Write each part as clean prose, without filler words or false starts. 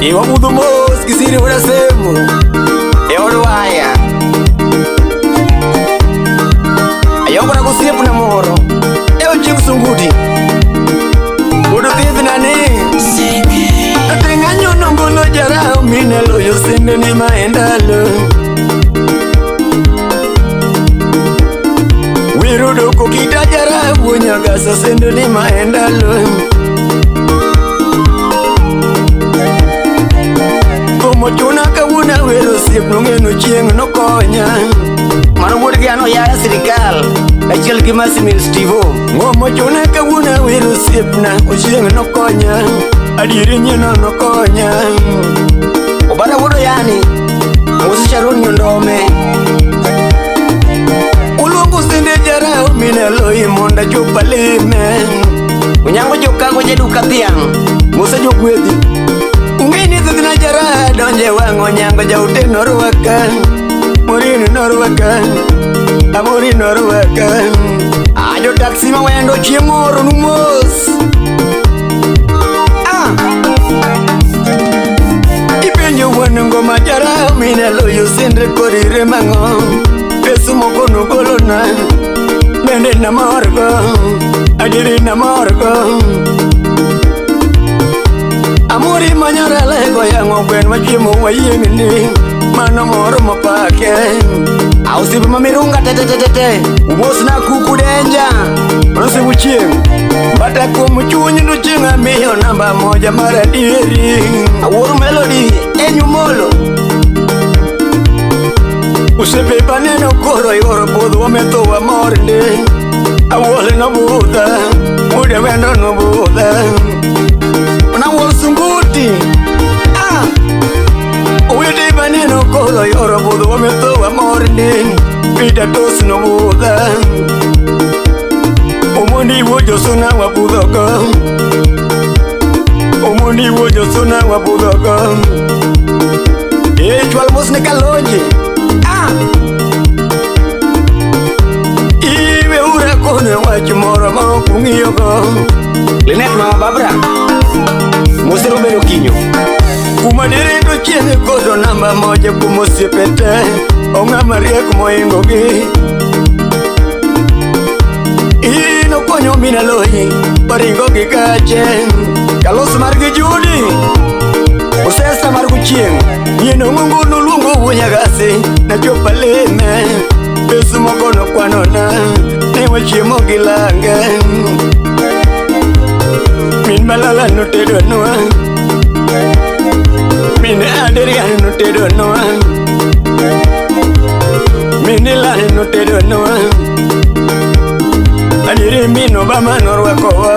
Iwabudho mos gi siri wuod Asemo e od waya. Ayogora gosiepna moro e ochieng' sunguti. Wuod thiethna ni Ateng'anyo nongolo jarao mine loyo sende ni ma e ndalo. Wirudo kokita jarao nyagasa sende ni ma e ndalo. Komochuna kawuono awero osiep nong'eno chieng' nokonya. Mano wuod gi an oyaya sirikal achiel gi Mercy min Stevo. Ngomochuna kawuono awero osiepna ochieng' nokonya. Adieri nyieno nokonya. Obara wuod Oyani, Musa Sharon Nyondome. Uluongo sende jarao mine loyi mondo achop alime. Onyango jokago jaduka dhiang', Musa jogwedhi. Ung'e ni thothna jaraha donje wang' onyango jaute norwaka. Morin norwaka. Amori norwaka. Ajo taxi ma wendo chieng' oro nu mos. Ah! Ipenjo wuon ngoma jaraha mine loyo sendre korire mang'o. Pesa moko nogolona. Bende namorgo. Adieri namorgo. Amori manyora lego yang'o gwen machiemo wayieng' ni mano moro mopake. Ausiepe ma mirunga tetetetete, Umosna kuku denja Mano chieng' Mbata kuom chuny no chieng' amiyo namba moja mar adieri. Awuoro Melody enyumolo. Osiepe baneno koro yoro budho wametho wamor ndi. Awuol nobudha, wuode wendo nobudha. Nawuol sunguti. Ah! Owete baneno koro yoro budho wametho wamor ndi. Peter Tos nobudha. Omondi wuod Josuna wabudhogo. Omondi wuod Josuna wabudhogo. Eh, chwal mos ne Kalonji. Ah! Iwe ura kone wach moro ma ok ung'iyogo. Linet mama Babra, Musa Ruben Okinyo. Kuma dirindo chieng' kodo namba moja kuom osiepe te. Ong'ama riek mohingogi. In okonyo min Aloyi baringo gi gache. Kalos mar gi Judi. Osesa mar guchieng'. Nyieno ng'ongo noluongo wuonyagasi. Nachopo alime. Pes moko nokwanona. Ne wachiemo gi lange. Min Malala notedonwa. Min Adrian notedonwa. Min Ilan notedonwa. Adieri min Obama norwakowa.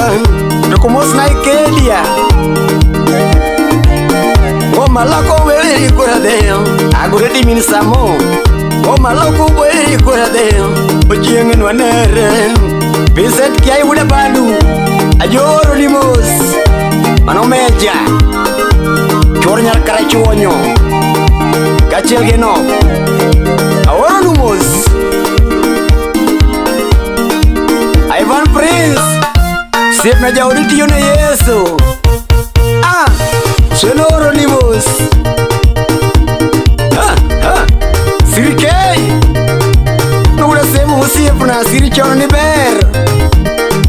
To kumos na Ikedia. Ngoma loko weri koradheyo. Aguredi min Samo. Ngoma loko weri koradheyo. Ochieng' nwanere. Vincent Kiai wuod Abandu. Ajoro ni mos. Mano meja. Chuor nyar Karachuonyo. Kaachiel gi Enoch. Aoro nu mos. Ivan Prince. Siepna jaodi tiyo ne Yesu. Ah! Swenoro ni mos. Ha! Ha! Siri K. Nugura semo osiepna siri chon ni ber.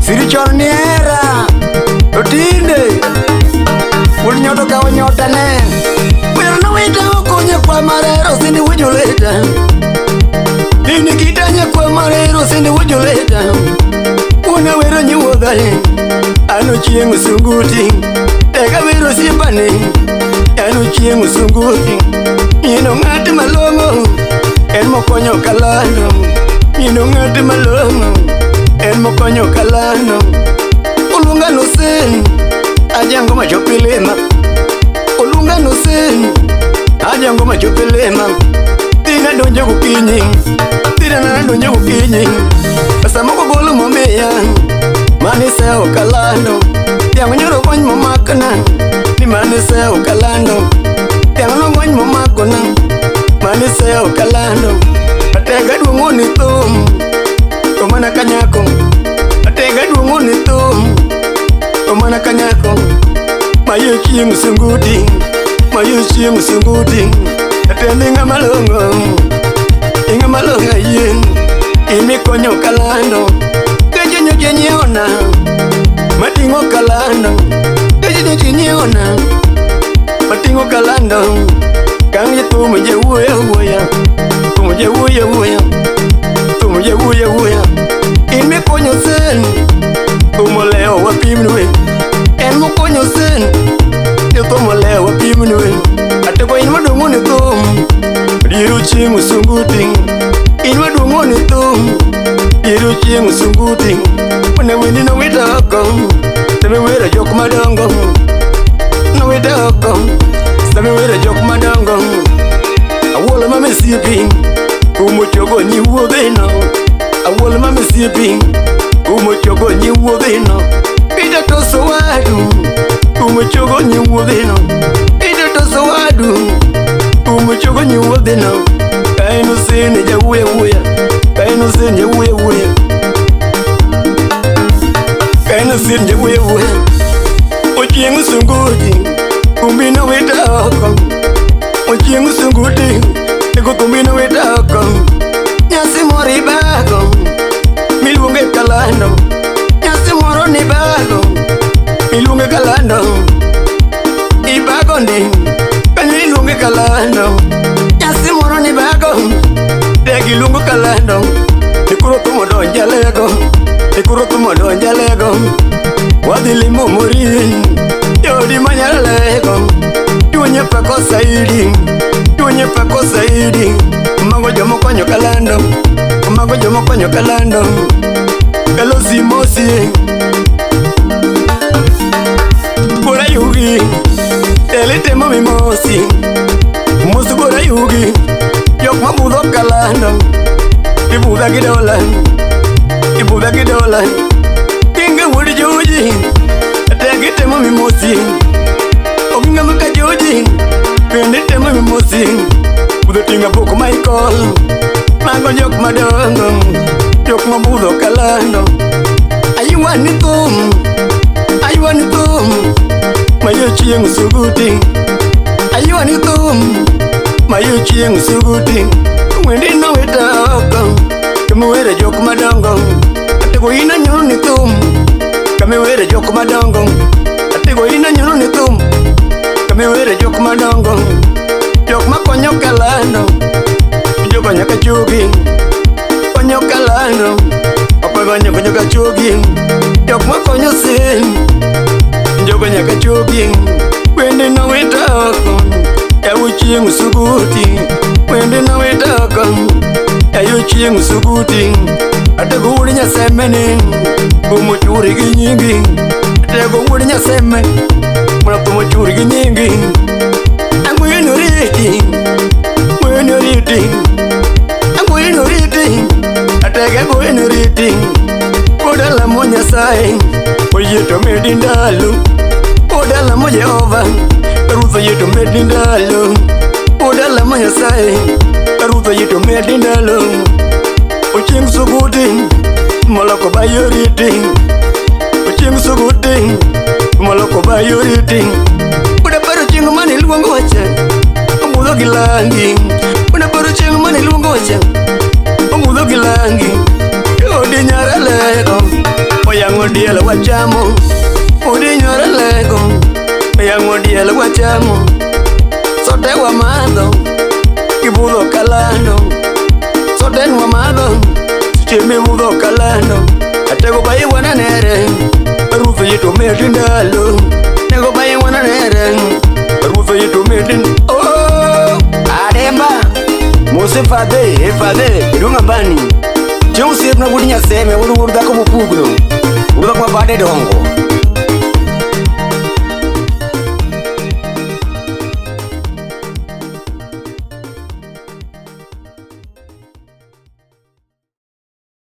Siri chon ni hera. To tinde. Wuod nyoto kawo nyota ne. Wero nowita okonye kwa marero sindi wujuleta. Ini kitanye kwa marero sindi wujuleta. Una wero nyiwuodhane. Ano chieng' sunguti. Eka wero siepane. Ano chieng' sunguti. Nyieno ng'at malong'o. En mokonyo kalando. Nyieno ng'at malong'o. En mokonyo kalando. Oluonga nosen. Ajango machopilima. Oluonga nosen. Ajango machopilima. Dina donjo gokinyi. Dina na donjo gokinyi. Pesa moko golo momiya. Mane sewo kalando. Dhiang' nyoro gony momakna. Ni mane sewo kalando. Dhiang' nogony momakona. Mane sewo kalando. Atega duong'o ni thum. To mana kanyako. Atega duong'o ni thum. To mana kanyako. Mayo chieng' sunguti. Mayo chieng' sunguti Atendi ng'ama long'o Ing'ama long'o ayie Imikonyo kalando Geche nyocha nyiewona Mating'o kalando Geche nyocha nyiewona Mating'o kalando Kang' jithum je wuoyo wuoya Thum je wuoyo wuoya Thum je wuoyo wuoya In mikonyo sen Thum olewo wapimnwe En mokonyo sen Jothum olewo wapimnwe Atego in maduong'o ni thum Dier ochieng' sunguti In maduong'o ni thum Dier ochieng' sunguti One wendi nowito oko Sami wero jok madongo Nowito oko Sami wero jok madongo Awuolo ma misipi Kumo chogo nyi wuodhino Awuolo ma misipi Kumo chogo nyi wuodhino Peter toso wadu Kumo chogo nyi wuodhino Peter toso wadu Kumo chogo nyi wuodhino Kaino sini ja wuya wuya Kaino sini ja wuya wuya Kaino sini ja wuya wuya Ochieng' sunguti Kumbi nowito oko Ochieng' sunguti Ego kumbi nowito oko Nyasi moro ibago Miluonge kalando Nyasi moro nibago Miluonge kalando Ibago ndi Kanyo iluonge kalando Nyasi moro nibago Deg iluongo kalando Ikuro thumo donjo alego Ikuro thumo donjo alego Wadhi limo Morin Yodi manyalego Chunye pako saidi Chunye pako saidi Mago jomokonyo kalando Mago jomokonyo kalando Kalosi mosi Bora yugi Tele temo mimosi Mosi bora yugi Jok mabudho kalando Ibudha gi dola Ibudha gi dola Kinga wuod joji Tegi temo mimosi Oginga maka joji Bende temo mimosi Budho tinga pok Michael Mago jok madongo Jok mabudho kalando Aywa ni thum Aywa ni thum Mayo chieng' suguti Aywa ni thum Mayo chieng' suguti Wendi nowito oko Kamiwere jok madongo Atego in anyuolo ni thum Kamiwere jok madongo Atego in anyuolo ni thum Kamiwere jok madongo Jok makonyo kalando Jogo nyaka chogi Konyo kalando Opa konyo nyaka chogi Jok makonyo sin Jogo nyaka chogi Wende nowito oko Yawu chieng' suguti Wende nowito oko Yayu chieng' suguti Atego wuod Nyasemeni Kumo churi gi nyingi Atego wuod Nyaseme Mana kumo churi gi nyingi Ang'weno riti Ng'weno riti Ang'weno riti Atege ang'weno riti Pod alamo Nyasaye Oyie to medi ndalo Pod alamo Jehova Ruoth oyie to medi ndalo Pod alamo Nyasaye Ruoth oyie to medi ndalo Ochieng' suguti Moloko bayoriti Ochieng' suguti Moloko bayoriti Pod aparo chieng' mane iluongo wacha Omudho gi langi Pod aparo chieng' mane iluongo wacha Omudho gi langi Odi nyara lego Oyang'o diel wachamo Odi nyara lego Oyang'o diel wachamo Sote wamadho Gibudho kalando Sote nwamadho Seche mibudho kalando Atego bai wananere Ruoth oyie to medi ndalo Nego bai wananere Ruoth oyie to medi Oh Ademba Mose fadhe, e fadhe, iduong' ambani Chieng' osiepna wuod Nyaseme, wuod wuod dhako mopugno Wuod dhako ma bade dongo.